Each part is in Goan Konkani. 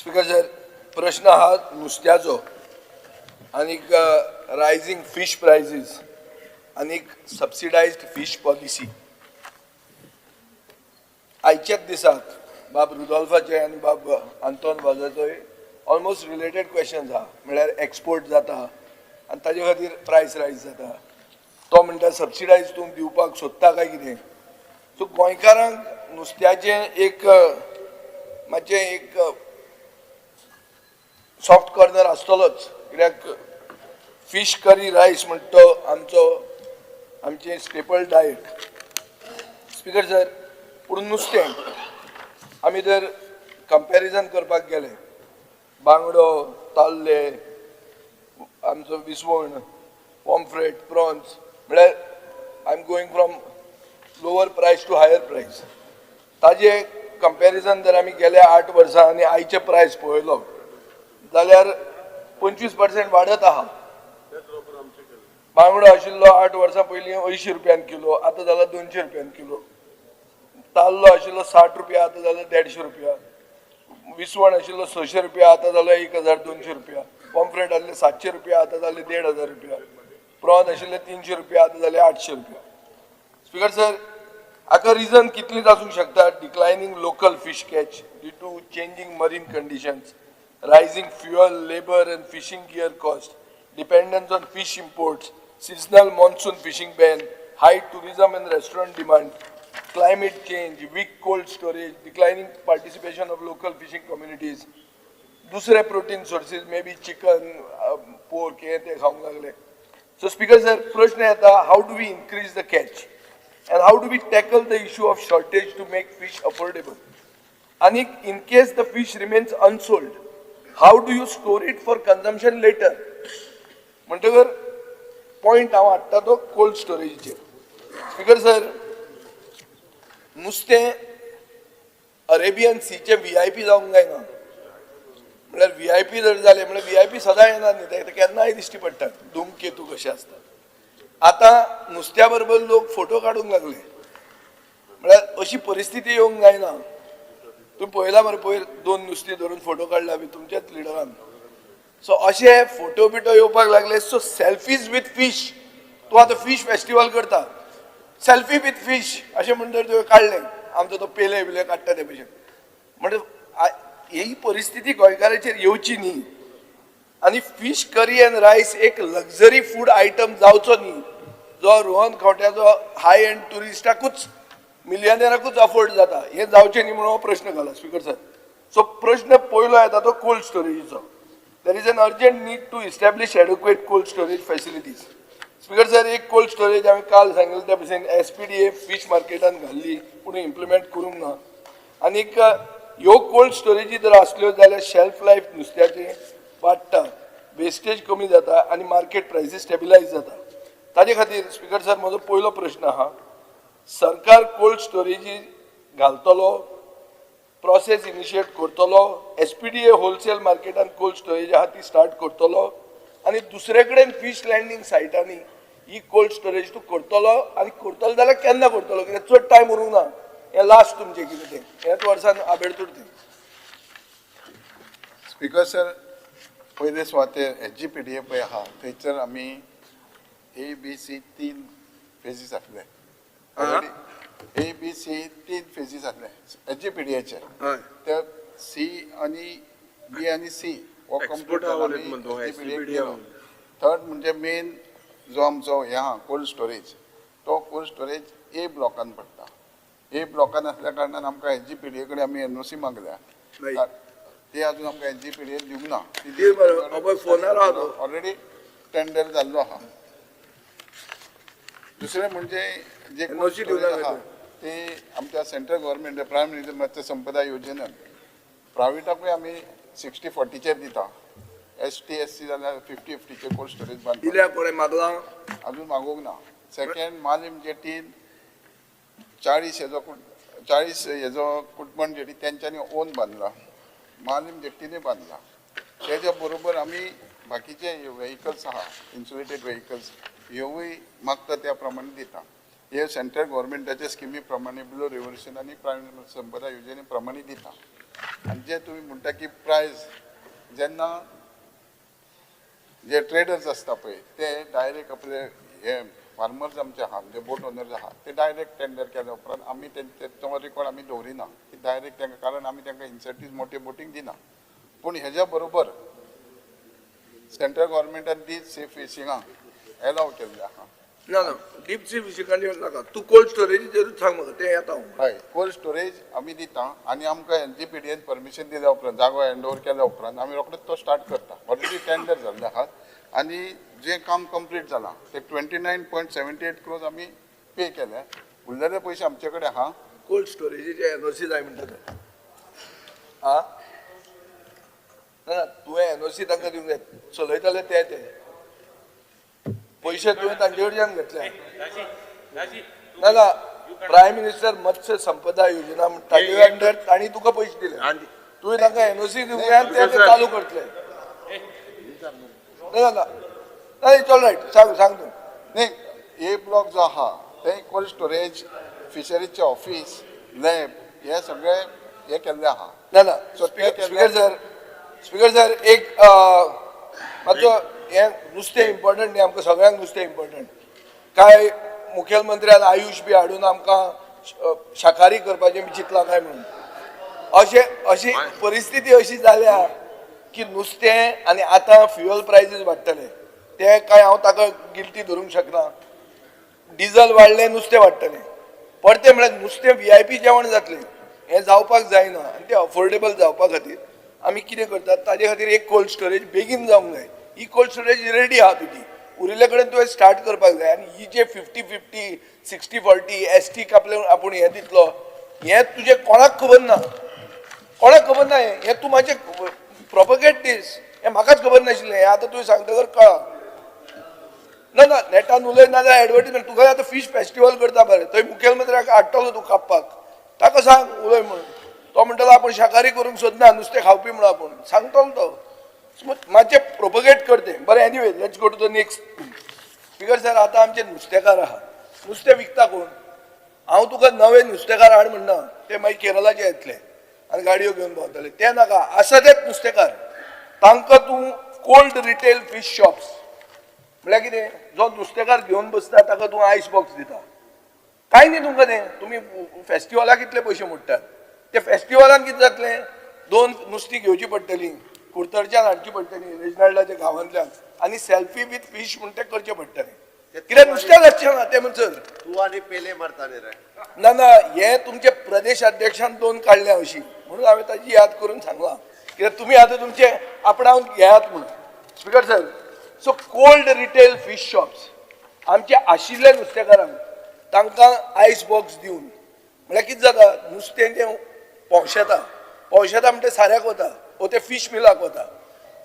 स्पीकर सर, प्रश्न आहा नुस्त्याचो आनीक रायझींग फीश प्रायसीस आनीक सबसिडायज्ड फीश पॉलिसी. आयच्याच दिसाक बाब रुदोल्फाचे आनी बाब आंतोन वाजाचोय ऑलमोस्ट रिलेटेड क्वेश्चन्स आहा. म्हळ्यार एक्सपोर्ट जाता आनी ताजे खातीर प्रायस रायज जाता. तो म्हणटा, सबसिडायज तूं दिवपाक सोदता काय कितें? सो गोंयकारांक नुस्त्याचें एक मातशें एक सॉफ्ट कॉर्नर आसतलोच, कित्याक फीश करी रायस म्हणटा तो आमचो, आमचें स्टेपल डायट, स्पीकर सर. पूण नुस्तें आमी जर कंपॅरिजन करपाक गेले, बांगडो, ताल्ले, आमचो विसवण, पॉम्फ्रेट, प्रॉन्स, म्हळ्यार I am going from lower price to higher price. ताजे कंपॅरिजन जर आमी गेल्या 8 वर्सां आनी आयचे प्रायस पळयलो जाल्यार 25% वाडत आहा. बांगडो आशिल्लो 8 वर्सां पयलीं 80 रुपयान किलो, आतां जाला 200 रुपयान किलो. ताल्लो आशिल्लो 60 रुपया, आतां जालो 150 रुपया. विसवण आशिल्लो 600 रुपया, आतां जालो 1200 रुपया. पॉम्फ्रेट आसले 700 रुपया, आतां जाले 1500 रुपया. प्रॉन आशिल्ले 300 रुपया, आतां जाले 800 रुपया. स्पीकर सर, हाका रिजन कितलींच आसूंक शकता: declining local fish catch due to changing marine conditions, rising fuel, labour and fishing gear cost, dependence on fish imports, seasonal monsoon fishing ban, high tourism and restaurant demand, climate change, weak cold storage, declining participation of local fishing communities, दुसरे protein sources, may be chicken, pork, हे ते खावंक लागले. सो स्पीकर सर, प्रश्न येता, how do we increase the catch and how do we tackle the issue of shortage to make fish affordable? आनी in case the fish remains unsold, how do you store it for consumption later? म्हणटकर पॉयंट हांव हाडटा तो कोल्ड स्टोरेजीचेर. स्पीकर सर, नुस्तें अरेबियन सीचे व्हीआयपी जावंक जायना. म्हळ्यार व्हीआयपी जर जाले म्हळ्यार व्हीआयपी सदां येनात न्ही, ते केन्नाय दिश्टी पडटात, धूमकेतू कशे आसतात. आतां नुस्त्या बरोबर लोक फोटो काडूंक लागले. म्हळ्यार अशी परिस्थिती येवंक जायना. तुम्ही पळयला मरे, पयर दोन नुस्तीं धरून फोटो काडला बी तुमच्याच लिडरान. सो अशे फोटो बिटो येवपाक लागले. सो सेल्फीज विथ फीश, तूं आतां फीश फेस्टिवल करता, सेल्फी विथ फीश अशें म्हणटर तुवें काडलें, आमचो तो पेले बिले काडटा ते भशेन. म्हणजे ही परिस्थिती गोंयकाराचेर येवची न्ही आनी फीश करी अँड रायस एक लक्झरी फूड आयटम जावचो न्ही, जो रोहन खंवट्याचो हाय एंड ट्युरिस्टाकूच, मिलियनराकूच अफोर्ड जाता, हें जावचें न्ही म्हणून हो प्रश्न घाला, स्पीकर सर. सो प्रश्न पयलो येता तो cold स्टोरेजीचो. There is an urgent need to establish adequate cold storage facilities. Speaker sir, एक कोल्ड स्टोरेज हांवें काल सांगिल्लें त्या भशेन एसपीडीए फीश मार्केटान घाल्ली, पूण इम्प्लिमेंट करूंक ना. आनीक ह्यो कोल्ड स्टोरेजी जर आसल्यो जाल्यार शेल्फ लायफ नुस्त्याचें वाडटा, वेस्टेज कमी जाता आनी मार्केट प्रायसीस स्टेबिलायज जाता. ताजे खातीर, स्पीकर सर, म्हजो पयलो प्रश्न आहा, सरकार कोल्ड स्टोरेजी घालतलो, प्रोसेस इनिशिएट करतलो, एसपीडीए होलसेल मार्केटान कोल्ड स्टोरेज आहा ती स्टार्ट करतलो आनी दुसरे कडेन फीश लँडींग सायटांनी ही कोल्ड स्टोरेज तूं करतलो आनी करतलो जाल्यार केन्ना करतलो? कित्याक चड टायम उरूंक ना. हें लास्ट तुमचें कितें तें, ह्याच वर्सान आबेडतूर तें. स्पीकर सर, पयले सुवातेर एसजीपीडीए पळय आहा, थंयसर आमी ए बी सी तीन फेजीस आसले. ए बी सी तीन फेजीस आसले एसजीपीडीएचे. ते सी आनी बी आनी सी हो Export complete. म्हणतो, SGPDA. थर्ड म्हणजे मेन जो आमचो हे आहा कोल्ड स्टोरेज, तो कोल्ड स्टोरेज ए ब्लॉकान पडटा. ए ब्लॉकान आसल्या कारणान आमकां एसजीपीडीए कडेन आमी एनओसी मागल्या. ती अजून आमकां एसजीपीडीए दिवंक ना. ती बरोबर, अबय फोनार आहा तो. ऑलरेडी टेंडर जाल्लो आहा. दुसरें म्हणजे जे NOC दिवंक ना. आहा ते आमच्या सेंट्रल गव्हर्मेंट प्रायम मिनिस्टर मत्स्य संपदा योजनेन प्रायवेटाकूय आमी 60-40चेर दिता. एस टी, एस सी जाल्यार 50-50चेर कोल्ड स्टोरेज बांदपाक. दिल्या कोणें मागलां? अजून मागूंक ना. सेकंड, मालीम जेटीन 40 हेजो, 40 हेजो कुटमण जेटी तेंच्यांनी ओन बांदला, मालीम जेटीनूय बांदला. तेज्या बरोबर आमी बाकीचे व्हेकल्स आहा, इन्सुलेटेड व्हेकल्स, ह्योवूय मागता त्या प्रमाणे दिता. हे सेंट्रल गव्हर्मेंटाच्या स्किमी प्रमाणे, ब्लू रेव्होल्युशन आनी प्रायम संपदा योजने प्रमाणे दिता. आनी जे तुमी म्हणटा की प्रायस, जेन्ना जे ट्रेडर्स आसता पळय, ते डायरेक्ट आपले हे फार्मर्स आमचे आहा, म्हणजे बोट ओनर्स आहा, ते डायरेक्ट टेंडर केल्या उपरांत आमी तेंचे तो रिकॉर्ड आमी दवरिना की डायरेक्ट तांकां, कारण आमी तांकां इन्सेंटीव मोठे बोटींक दिना. पूण हेज्या बरोबर सेंट्रल गव्हर्मेंटान डीप सी फिशिंगाक एलाव केल्लें आहा. ना ना, डीप सी फिशिंगान नाका. तूं कोल्ड स्टोरेजीचेरूच सांग म्हाका, तें येता हांव. हय, कोल्ड स्टोरेज आमी दिता आनी आमकां एलजीपीडीएन परमिशन दिल्या उपरांत, जागो हँड ओवर केल्या उपरांत आमी रोखडेच तो स्टार्ट करता. ऑलरेडी टेंडर जाल्ले आहात आनी जें काम कंप्लीट जालां ते 29.78 crores आमी पे केले. उरलेले पयशे आमचे कडेन आहा. कोल्ड स्टोरेजीचे एनओसी जाय म्हणटा ते. आ ना ना, तुवें एनओसी तांकां दिवंक जाय. चलयताले ते ते पयशे तुवें तांचे कडच्यान घेतले. ना ना, प्रायम मिनिस्टर मत्स्य संपदा योजना म्हण ताजे अंडर तांणी तुका पयशे दिले. तुवें तांकां एनओसी दिवंक जाय आनी ते आतां चालू करतले. ना ना ना, it's all right. सांग सांग तूं. न्ही, ए ब्लॉक जो आहा ते कोल्ड स्टोरेज, फिशरीचे ऑफीस, लॅब हे सगळे हे केल्ले आहा. ना ना. So, ते स्पीकर सर, स्पीकर सर, एक मातसो हें नुस्तें इम्पॉर्टंट न्ही आमकां सगळ्यांक? नुस्तें इम्पॉर्टंट. काय मुखेलमंत्र्यान आयुश बी हाडून आमकां शाकाहारी करपाचें बी चिंतलां काय म्हणून? अशें अशी परिस्थिती अशी जाल्या की नुस्तें आनी आतां फ्युअल प्रायसीस वाडटले, ते काय हांव ताका गिल्टी धरूंक शकना. डिझल वाडलें, नुस्तें वाडटलें. परतें म्हळ्यार नुस्तें व्हीआयपी जेवण जातलें, हें जावपाक जायना. आनी तें अफोर्डेबल जावपा खातीर आमी कितें करतात, ताजे खातीर एक कोल्ड स्टोरेज बेगीन जावंक जाय. ही कोल्ड स्टोरेज रेडी आहा तुजी, उरिल्ले कडेन तुवें स्टार्ट करपाक जाय. आनी ही जे 50-50, 60-40, एस टी कापले आपूण हें दितलो, हें तुजें कोणाक खबर ना, कोणाक खबर ना. हें हें तूं मातशें प्रोपगेट दीस. हें म्हाकाच खबर नाशिल्लें, हें आतां तुवें सांगतकर कळ्ळां. ना ना, नेटान उलय ना जाल्यार एडवर्टीजमेंट. तुका आतां फीश फेस्टिवल करता बरें, थंय मुखेलमंत्र्याक हाडटलो तूं कापपाक. ताका सांग उलय म्हणून. तो म्हणटलो आपूण शाकाहारी करूंक सोदना, नुस्तें खावपी म्हणून आपूण सांगतलो तो. मातशें प्रोपगेट कर तें बरें. Anyway, let's go to the next. Speaker sir, आतां आमचे नुस्तेकार आहा. नुस्तें विकता कोण? हांव तुका नवे नुस्तेकार हाड म्हणना, ते मागीर केरलाचे येतले आनी गाडयो घेवन भोंवतले. ते नाका. आसा तेच नुस्तेकार, तांकां तूं कोल्ड रिटेल फीश शॉप्स म्हळ्यार कितें, जो नुस्तेकार घेवन बसता ताका तूं आयस बॉक्स दिता. कांय न्ही तुमकां तें. तुमी फेस्टिवलाक कितले पयशे मोडटात? ते फेस्टिवलान कितें जातलें? दोन नुस्तीं घेवची पडटलीं, कुडतरच्यान हाडची पडटलीं, रेजनाल्डाच्या गांवांतल्यान, आनी सेल्फी विथ फीश म्हूण तें करचें पडटलें. कित्याक नुस्तें जातचें ना तें म्हणसर. तू आणि पेले मारता न्ही रे. ना ना, हे तुमचे प्रदेश अध्यक्षान दोन काडल्या अशी म्हणून हांवें ताजी याद करून सांगलां, कित्याक तुमी आतां तुमचे आपणावन घेयात म्हणून. Speaker sir, so cold retail fish shops आमचे आशिल्ले नुस्तेकारांक, तांकां आयस बॉक्स दिवन म्हळ्यार कितें जाता, नुस्तें तें पोंवशेता, पोंवशेता म्हणटा साऱ्याक वता वो ते फीश मिलाक वता.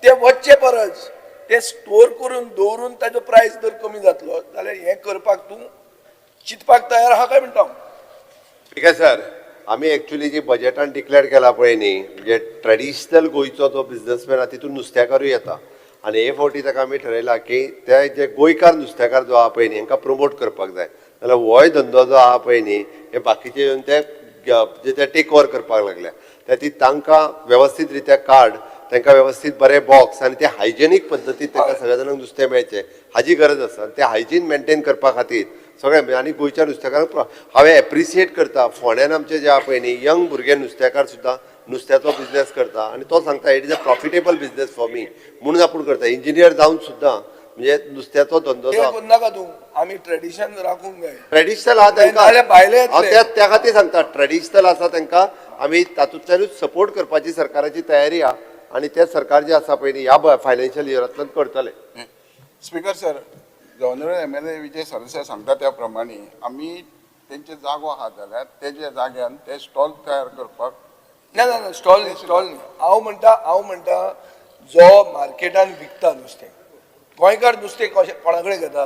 ते वचचे परस ते स्टोर करून दवरून ताजो प्रायस जर कमी जातलो जाल्यार हें करपाक तूं चिंतपाक तयार आहा काय म्हणटा हांव? स्पीकर सर, आमी एक्चुली जी बजेटान डिक्लेअर केला पळय न्ही, म्हणजे ट्रेडिशनल गोंयचो जो बिजनसमॅन आहा तितून नुस्तेकारूय येता आनी हे फावटी ताका आमी ठरयलां की ते जे गोंयकार नुस्तेकार जो आहा पळय न्ही, हांकां प्रमोट करपाक जाय. नाल्यार होय धंदो जो आहा पळय न्ही, हे बाकीचे येवन ते जे ते टेक ओवर करपाक लागल्या. त्या खातीर तांकां वेवस्थीत रित्या कार्ड, तांकां वेवस्थीत बरे बॉक्स आनी ते हायजेनीक पद्दतीन तांकां सगळ्या जाणांक नुस्तें मेळचें हाजी गरज आसा. आनी ते हायजीन मेनटेन करपा खातीर सगळें आनी गोंयच्या नुस्तेकारांक हांवें एप्रिसिएट करता. फोंड्यान आमचे जे आहा पळय न्ही, यंग भुरगे नुस्तेकार सुद्दां नुस्त्याचो बिजनेस करता आनी तो सांगता, "It is a profitable business for me" म्हणून आपूण करता. इंजिनियर जावन सुद्दां म्हणजे नुस्त्याचो धंदो ते जो करनाका तूं. आमी ट्रेडिशन राखूंक जाय. ट्रेडिशनल आहा तांकां. नाजाल्यार भायले येतले. हांव त्या खातीर सांगता, ट्रेडिशनल आसा तांकां आमी तातूंतल्यानूच सपोर्ट करपाची सरकाराची तयारी आहा आनी ते सरकार जे आसा पळय न्ही, ह्या फायनान्शियल इयरांतल्यान करतले. Speaker sir, honourable MLA Vijay Sardesai सांगता त्या प्रमाणे आमी तेंचे जागो आहा जाल्यार तेज्या जाग्यान ते स्टॉल तयार करपाक. ना ना ना, स्टॉल न्ही, स्टॉल न्ही. हांव म्हणटा जो मार्केटान विकता नुस्तें, गोंयकार नुस्तें कशें कोणा कडेन घेता?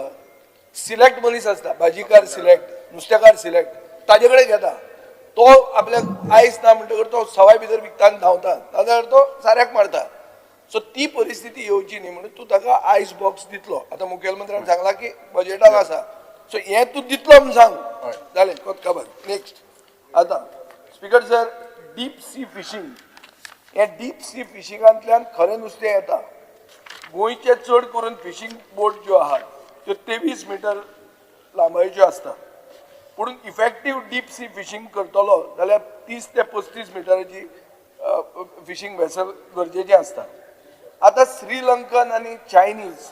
सिलेक्ट मनीस आसता, भाजीकार सिलेक्ट, नुस्तेकार सिलेक्ट, ताजे कडेन घेता. तो आपल्याक आयस ना म्हणटकर तो सवाय भितर विकता आनी धांवता, नाजाल्यार तो साऱ्याक मारता. सो ती परिस्थिती येवची न्ही म्हणून तूं ताका आयस बॉक्स दितलो. आतां मुखेलमंत्र्यान सांगलां की बजेटाक आसा, सो हें तूं दितलो म्हूण सांग. हय. जालें, कोत खबर. नेक्स्ट. आतां speaker sir, deep sea fishing. हें डीप सी फिशिंगांतल्यान खरें नुस्तें येता. गोंयचे चड करून फिशींग बोट ज्यो आहात त्यो 23 मिटर लांबायेच्यो आसतात, पूण इफेक्टीव डीप सी फिशींग करतलो जाल्यार 30 ते 35 मिटराची फिशींग वेसल गरजेचें आसता. आतां श्रीलंकन आनी चायनीज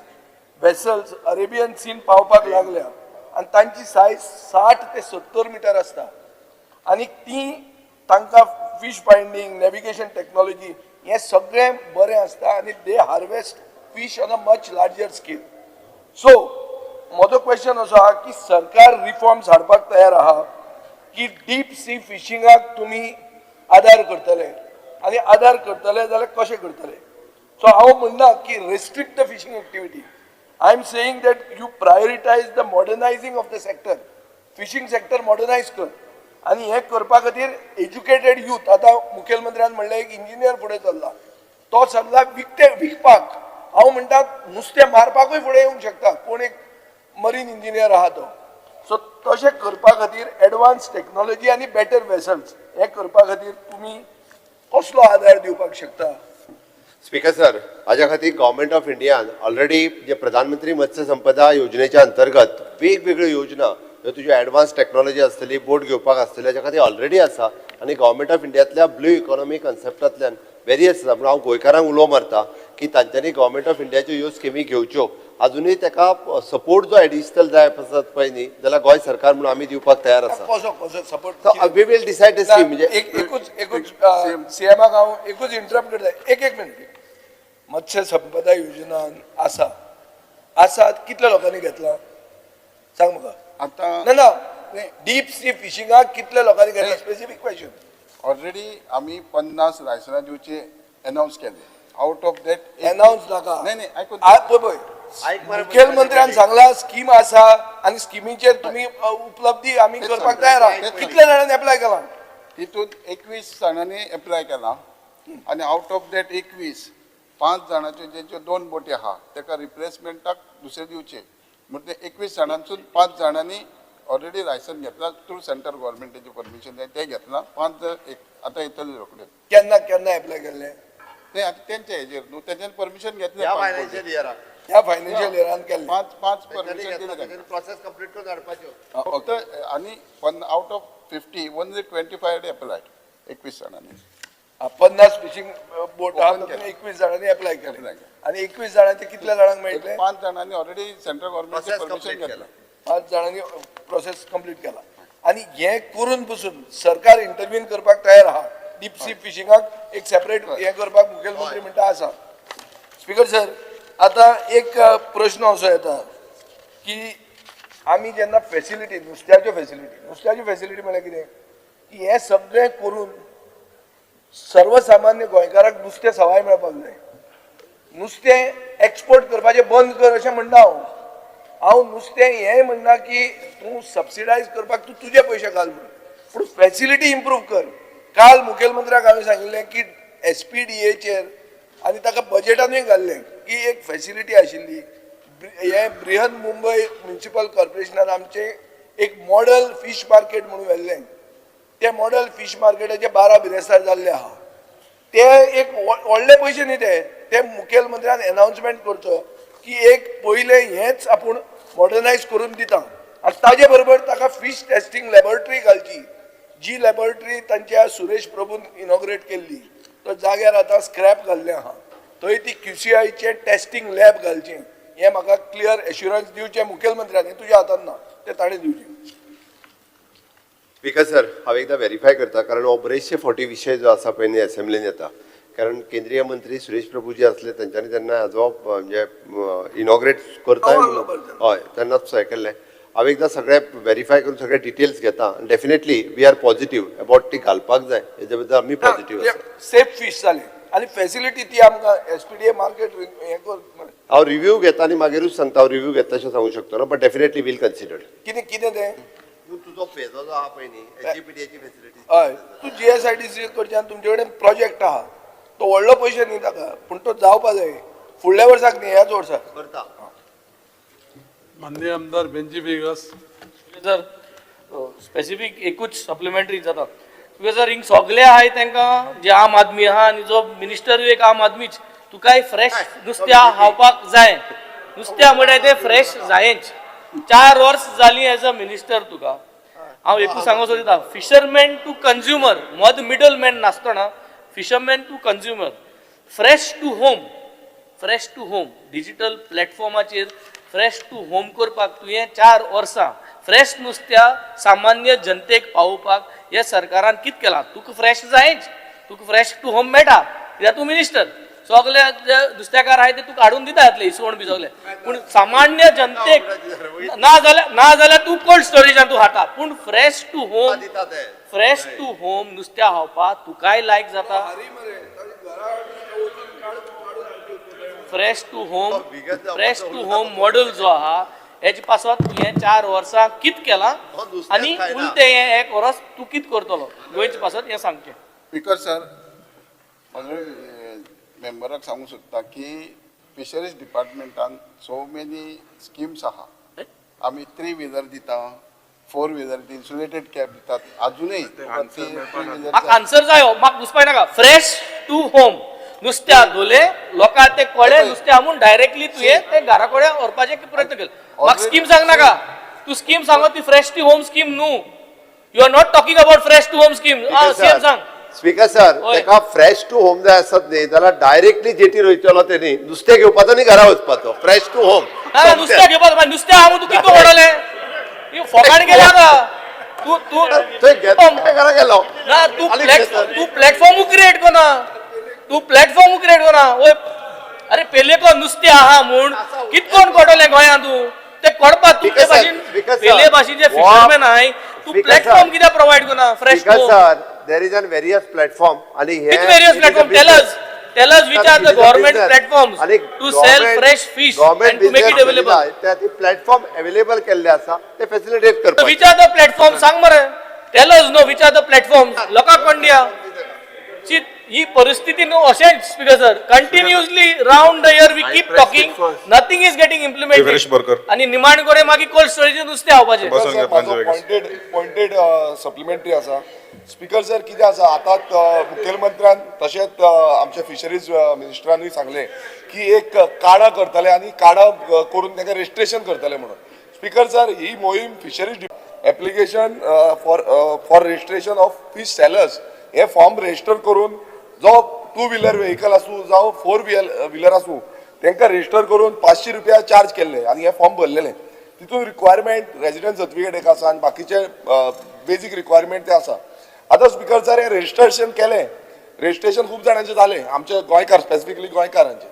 वेसल्स अरेबियन सीन पावपाक लागल्या आनी तांची सायज 60 ते 70 मिटर आसता आनी ती तांकां फीश फायंडींग, नॅविगेशन टॅक्नॉलॉजी हें सगळें बरें आसता आनी they harvest fish on a much larger scale. So म्हजो क्वेश्चन असो आहा की सरकार रिफॉर्म्स हाडपाक तयार आहा की डीप सी फिशिंगाक तुमी आदार करतले आनी आदार करतले जाल्यार कशें करतले? सो हांव म्हणना की restrict the fishing activity. I am saying that you prioritize the modernizing of the sector. Fishing sector modernize कर आनी हें करपा खातीर एज्युकेटेड यूथ. आतां मुखेलमंत्र्यान म्हणलें, एक इंजिनियर फुडें चल्ला, तो चल्ला विकते विकपाक. हांव म्हणटा, नुस्तें मारपाकूय फुडें येवंक शकता कोण एक मरीन इंजिनियर आहा तो. सो तशें करपा खातीर एडवान्स टॅक्नॉलॉजी आनी बेटर वेसल्स हें करपा खातीर तुमी कसलो आदार दिवपाक शकता? स्पीकर सर, हाज्या खातीर गव्हर्मेंट ऑफ इंडियान ऑलरेडी जे प्रधानमंत्री मत्स्य संपदा योजनेच्या अंतर्गत वेगवेगळ्यो योजना ह्यो तुज्यो एडवान्स टॅक्नॉलॉजी आसतली, बोट घेवपाक आसतली, हाज्या खातीर ऑलरेडी आसा आनी गव्हर्मेंट ऑफ इंडियांतल्या ब्लू इकॉनॉमी कन्सेप्टांतल्यान वेरियस आसा. म्हणून हांव गोंयकारांक उलो मारता की तांच्यांनी गव्हर्मेंट ऑफ इंडियाच्यो ह्यो स्किमी घेवच्यो. अजुनूय ताका सपोर्ट जो एडिशनल जाय आसत पळय न्ही, जाल्यार गोंय सरकार म्हणून आमी दिवपाक तयार आसा. कसो कसो support? We will decide the scheme म्हणजे एक एकूच एकूच सीएमाक हांव एकूच इंटरप्ट करता. एक एक मिनट. मत्स्य संपदा योजना आसा आसा, कितल्या लोकांनी घेतला सांग म्हाका. आतां ना ना, डीप सी फिशिंगाक कितल्या लोकांनी घेतला, स्पेसिफीक क्वेश्चन. ऑलरेडी आमी 50 लायसनां दिवचे अनावन्स केले. आउट ऑफ that announce नाका. नाही नाही, ऐकून पळय पळय. ऐक मरे. मुखेलमंत्र्यान सांगला स्कीम आसा आनी स्किमीचेर तुमी उपलब्धी आमी तेच करपाक सांगता. तयार आहा. तेच कितल्या जाणांनी एप्लाय केला? तितून 21 जाणांनी एप्लाय केला आनी आउट ऑफ that 21, पांच जाणांच्यो जेंच्यो दोन बोटी आहा तेका रिप्लेसमेंटाक दुसरे दिवचे. म्हणजे 21 जाणांसून पांच जाणांनी ऑलरेडी लायसन घेतला थ्रू सेंट्रल गव्हर्मेंटाचे परमिशन जाय ते घेतला. पांच जण एक आतां येतले रोखडे. केन्ना केन्ना एप्लाय केल्ले? ते आतां तेंच्या हेजेर न्हू, तेंच्यानी परमिशन घेतलें. ह्या पांच फायनान्शियल बोटी. इयराक. ह्या फायनान्शियल इयरान केल्ले? पांच पांच परमिशन दिलें तांकां. प्रोसेस कंप्लीट करून हाडपाच्यो. फक्त आनी out of 50 only 25 applied, 21 जाणांनी. 50 फिशिंग बोट आहा. Open तातूंत केला. 21 जाणांनी एप्लाय केले. Apply केले. आनी 21 जाणांचे कितल्या जाणांक मेळटले? पांच जाणांनी ऑलरेडी सेंट्रल गव्हर्मेंटचे Process permission complete घेतलं. पांच जाणांनी प्रोसेस कंप्लीट केला आनी हें करून पसून सरकार इंटरव्हीन करपाक तयार आहा. डीप सी फिशिंगाक एक सेपरेट हें करपाक मुखेलमंत्री म्हणटा आसा. स्पीकर सर, आतां एक प्रश्न असो येता की आमी जेन्ना फेसिलिटी, नुस्त्याच्यो फेसिलिटी, नुस्त्याच्यो फेसिलिटी म्हळ्यार कितें की हें सगळें करून सर्वसामान्य गोंयकाराक नुस्तें सवाय मेळपाक जाय. नुस्तें एक्सपोर्ट करपाचें बंद कर अशें म्हणना हांव. हांव नुस्तें हें म्हणना की तूं सबसिडायज करपाक तूं तुजे पयशे घाल म्हणून, पूण फॅसिलिटी इम्प्रूव कर. काल मुखेलमंत्र्याक हांवें सांगिल्लें की एसपीडीएचेर आनी ताका बजेटानूय घाल्लें की एक फॅसिलिटी आशिल्ली. हें बृहन मुंबय म्युनिसिपल कॉर्पोरेशनान आमचें एक मॉडल फीश मार्केट म्हणून व्हेल्लें. तें मॉडल फीश मार्केटाचे 12 बिरेस्तार जाल्ले आहा. ते एक व्हडले पयशे न्ही ते. ते मुखेलमंत्र्यान एनाउन्समेंट करचो की एक पयलें हेंच आपूण मॉडर्नायज करून दिता आनी ताजे बरोबर ताका फीश टेस्टींग लॅबोरेटरी घालची, जी लॅबोरेटरी तांच्या सुरेश प्रभून इनॉग्रेट केल्ली. तो जाग्यार आतां स्क्रॅप घाल्लें आहा. थंय ती क्युसीआयचें टेस्टींग लॅब घालचें हें म्हाका क्लियर एश्युरन्स दिवचें मुखेलमंत्र्यान. हें तुज्या हातान ना, तें ताणें दिवचें. स्पीकर सर, हांव एकदां व्हेरीफाय करता, कारण हो बरेचशे फावटी विशय जो आसा पळय न्ही असेंब्लीन येता, कारण केंद्रीय मंत्री सुरेश प्रभू जे असले तेंच्यांनी तेन्ना हाजो म्हणजे इनॉग्रेट करताय म्हणून, हय, तेन्नाच हें केल्लें. हांव एकदां सगळें व्हेरीफाय करून सगळे डिटेल्स घेता. Definitely we are positive about ती घालपाक जाय, हेजे बद्दल आमी पॉझिटीव आसा. सेफ फीश जालें आनी फॅसिलिटी ती आमकां एसपीडीए मार्केट हें कर. हांव रिव्यू घेता आनी मागीरूच सांगता. हांव रिव्यू घेता अशें सांगूंक शकतो ना, बट डेफिनेटली वील कन्सिडर. कितें कितें तें? तुजो फेजो जो आहा पळय न्ही, एसजीपीडीएची फेसिलिटी. हय, तूं जीएसआयडीसी कडच्यान तुमचे कडेन प्रोजेक्ट आहा, तो व्हडलो पयशे न्ही ताका, पूण तो जावपा जाय फुडल्या वर्साक न्ही, ह्याच वर्साक. करता. माननीय आमदार बेंजी वेगस. सर, स्पेसिफीक एकूच सप्लिमेंटरी जाता. Because हिंग सगळे आहाय तांकां जे आम आदमी आहा आनी जो मिनिस्टरूय एक आम आदमीच, तुकाय फ्रेश नुस्त्या खावपाक जाय. नुस्त्या म्हळ्यार तें फ्रेश जायच. 4 वर्स जालीं एज अ मिनिस्टर तुका. हांव एकूच सांगूंक सोदिता, फिशरमॅन टू कंज्युमर मद मिडल मॅन नासतना fisherman to consumer, fresh to home, fresh to home digital प्लॅटफॉर्माचेर fresh to home करपाक तुवें 4 वर्सां फ्रेश नुस्त्या सामान्य जनतेक पावोवपाक हे सरकारान कितें केलां? तुका फ्रेश जायच, तुका फ्रेश टू होम मेळटा कित्याक तूं मिनिस्टर. सगळे जे नुस्तेकार आहाय ते तुका हाडून दिता येतले इसवण बी सगळे, पूण सामान्य जनतेक ना जाल्यार तूं कोल्ड स्टोरेजान तूं खाता, पूण fresh to home, fresh to home नुस्त्या खावपाक तुकाय लायक जाता. Fresh to home, fresh to home model जो आहा हेजे पासत तुवें 4 वर्सां कित केलां आनी उलटें हें एक वर्स तूं कित करतलो गोंयचे पासत हें सांगचें. स्पीकर सर, मेंबराक सांगूंक सोदता की फिशरीज डिपार्टमेंटान सो मेनी स्किम्स आहा. आमी थ्री व्हिलर दिता, फोर व्हिलर, इन्सुलेटेड कॅब दितात अजूनय तुका ती थ्री म्हाका व्हिलर. आन्सर जायो, म्हाका घुसपाय नाका. फ्रेश टू होम नुस्त्या धोले लोकांक ते कळ्ळे नुस्त्या म्हूण डायरेक्टली तुवें ते घरा कडेन व्हरपाचे प्रयत्न केले. म्हाका स्कीम सांग नाका. तूं स्कीम सांगो ती फ्रेश टू होम स्कीम न्हू. You are not talking about fresh to home scheme. CM सांग. स्पीकर सर, हय. तेका फ्रेश टू होम जाय आसत न्ही जाल्यार डायरेक्टली जेटीर वयतलो, तेणी नुस्तें घेवपाचो आनी घरा वचपाचो, फ्रेश टू होम. ना ना, नुस्तें घेवपाक मागीर नुस्तें आहा म्हूण तूं कितको व्हडलें फोकाण गेलें आतां तूं तूं थंय घेतलो, घरा गेलो. ना तूं आनी प्लॅट कितें सर? तूं प्लॅटफॉर्मू क्रिएट कोना, तूं प्लॅटफॉर्मू क्रिएट कोना. वय, अरे पेले को नुस्तें आहा म्हूण कितकोण कोडोलें गोंयांत तूं ते कोडपा तूं ते Because sir, भाशेन because sir, पेले भाशेन जे वा- फिशरमॅन आहाय तूं Because platform sir, कित्याक प्रोवायड कोना fresh Because sir, there is an various platform आणि हे Which various it is a platform? Tell business. us. Tell us which are It the is a government business. platforms आणि to sell fresh fish government and to make it business available. त्या ती प्लॅटफॉर्म अवेलेबल केल्ले आसा ते फॅसिलिटेट करपाक. Which are the platforms? सांग मरे. Tell us no, which are the platforms? लोकांक कोण दिया? ची ही परिस्थिती न्हू अशेंच speaker sir, continuously round the year we I keep pressed talking, it first. Nothing is getting Viresh implemented. Borkar. आणि निमाण कडेन मागीर कोल्ड स्टोरेजीन नुस्तें खावपाचें. बसून सर, घे, म्हाजो प्रांजळ. पॉइंटेड पॉइंटेड सप्लिमेंटरी आसा. स्पीकर सर, कितें आसा, आतांच मुखेलमंत्र्यान तशेंच आमच्या फिशरीज मिनिस्टरानूय सांगलें की एक कार्डां करतले आनी कार्डां करून तांकां रजिस्ट्रेशन करतले म्हणून. स्पीकर सर, ही मोहीम fisheries application for registration of fish sellers hey form register करून जो टू व्हिलर व्हेकल आसूं जावं फोर व्हिलर आसूं तांकां रजिस्टर करून 500 रुपया चार्ज केल्ले आनी हे फॉर्म भरलेले. तितून रिक्वायरमेंट रेजिडंट सर्टिफिकेट एक आसा आनी बाकीचे बेजीक रिक्वायरमेंट ते आसा. आतां स्पीकर सर, हें रजिस्ट्रेशन केलें, रजिस्ट्रेशन खूब जाणांचें जालें, आमचे गोंयकार, स्पेसिफिकली गोंयकारांचे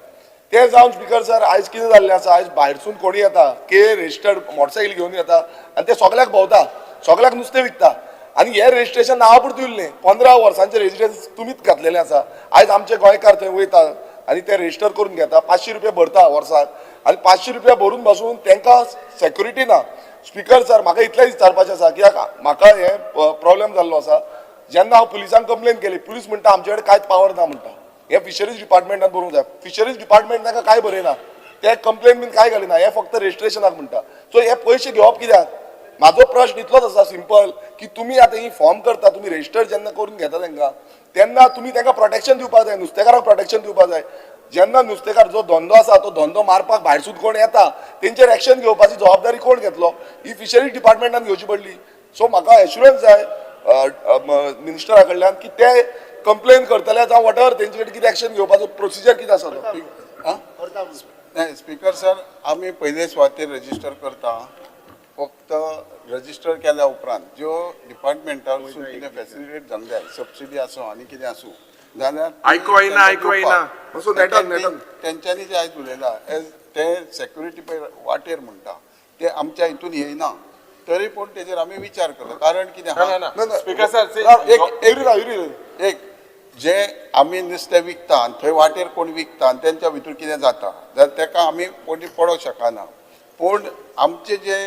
ते जावन. स्पीकर सर, आयज कितें जाल्लें आसा, आयज भायरसून कोणी येता के रजिस्टर्ड मोटरसायकल घेवन येता आनी ते सगल्याक भोंवता, सगल्याक नुस्तें विकता आनी हे रजिस्ट्रेशन नांवा पुरतें उरलें. 15 वर्सांचें रजिस्ट्रेशन तुमीच घातलेलें आसा. आयज आमचे गोंयकार थंय वयता आनी ते रजिस्टर करून घेता, 500 रुपया भरता वर्साक आनी 500 रुपया भरून बसून तांकां सेक्युरिटी ना. स्पीकर सर, म्हाका इतलेंच विचारपाचें आसा कित्याक म्हाका हे प्रॉब्लेम जाल्लो आसा. जेन्ना हांव पुलिसांक कंप्लेन केली, पुलीस म्हणटा आमचे कडेन कांयच पावर ना म्हणटा, हे फिशरीज डिपार्टमेंटान बरोवंक जाय. फिशरीज डिपार्टमेंट तांकां कांय बरयना, ते कंप्लेन बीन कांय घालिना, हे फक्त रजिस्ट्रेशनाक म्हणटा. सो हे पयशे घेवप कित्याक? म्हाजो प्रश्न इतलोच आसा सिंपल की तुमी आतां ही फॉर्म करता, तुमी रजिस्टर जेन्ना करून घेता तांकां तेन्ना तुमी तांकां प्रोटेक्शन दिवपाक जाय, नुस्तेकारांक प्रोटेक्शन दिवपाक जाय. जेन्ना नुस्तेकार जो धंदो आसा तो धंदो मारपाक भायरसून कोण येता तेंचेर एक्शन घेवपाची जबाबदारी कोण घेतलो? ही फिशरीज डिपार्टमेंटान घेवची पडली. सो म्हाका एश्युरन्स जाय मिनिस्टरा कडल्यान की ते कंप्लेन करतले जावं what ever तेंचे कडेन कितें एक्शन घेवपाचो प्रोसिजर कितें आसा तो. नाही स्पीकर सर, आमी पयले सुवातेर रजिस्टर करता. फक्त रजिस्टर केल्या उपरांत ज्यो डिपार्टमेंटासून कितें फॅसिलिटेट जावंक जाय, सबसिडी आसूं आनी कितें आसूं जाल्यार आयको येना, आयको येना. मातसो नेटान, नेटान. तेंच्यांनी जे आयज उलयला एज ते सेक्युरिटी पळय वाटेर म्हणटा ते आमच्या हितून येयना, तरी पूण तेजेर आमी विचार करता. कारण कितें आहा, ना, ना, ना. स्पीकर सर, एक एक एक जे आमी नुस्तें विकता आनी थंय वाटेर कोण विकता आनी तेंच्या भितर कितें जाता जाल्यार तेका आमी कोणी पडोंक शकना. पूण आमचे जे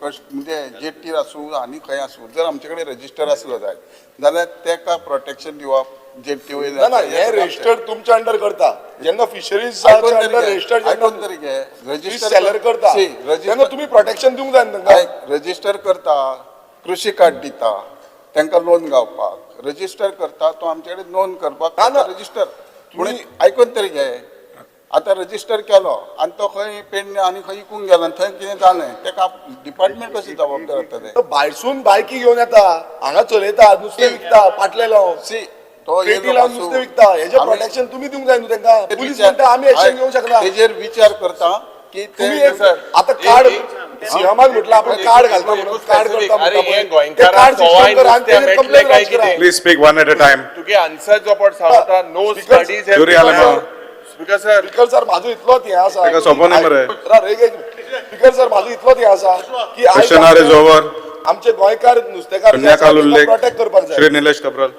म्हणजे जेटीर आसूं आनी खंय आसूं, जर आमचे कडेन रजिस्टर आसलो जायत जाल्यार तेका प्रोटेक्शन दिवप जेटी वयल्या. ना ना, हे रजिस्टर्ड तुमच्या अंडर करता जेन्ना फिशरीज आयकून तरी अंडर घे, रजिस्टर्ड आयकून तरी घे. रजिस्टर सेलर करता तेन्ना रजिस्टर तुमी प्रोटेक्शन दिवंक जाय न्ही तांकां. रजिस्टर करता, कृषी कार्ड दिता. तांकां लोन गावपाक रजिस्टर करता तो आमचे कडेन नोंद करपाक ना, ना. रजिस्टर पूण आयकून तरी घे. आतां रजिस्टर केलो आनी तो खंय पेडणे आनी खंय इकूंक गेलो आनी थंय कितें जालें तेका डिपार्टमेंट कशें जबाबदार जाता तें? तो भायरसून बायकी घेवन येता, हांगा चलयता, नुस्तें विकता, पाटले लावन, सी तो पेटी येयलो लावन पासून नुस्तें विकता. हेजें आमी प्रोटेक्शन तुमी दिवंक जाय न्हू तांकां. पुलीस विचार- म्हणटा आमी एक्शन घेवंक शकना. तेजेर विचार करता की ते तुमी एक आतां कार्ड सीएमान म्हटलं आपण कार्ड घालता म्हणून कार्ड करता अरे म्हणटा हे पळय. ते गोंयकारांक कार्ड सिस्टम गोवाय करा आणि नुस्तें तेजेर मेळटलें कंप्लेन काय लॉन्च करा. कितें? Please speak one at a time. तुगे आन्सर जो पड सांगता no Speaker- studies Yuri Alemao. Speaker sir. Speaker sir, म्हाजो इतलोच हें आसा. ताका सोंपो न्ही मरे. स्पीकर सर, म्हाजो इतलोच हें आसा की आयज Question hour is over. आमचे गोंयकार नुस्तेकार शून्यकाल उल्लेख प्रोटेक्ट करपाक जाय. श्री निलेश काब्राल.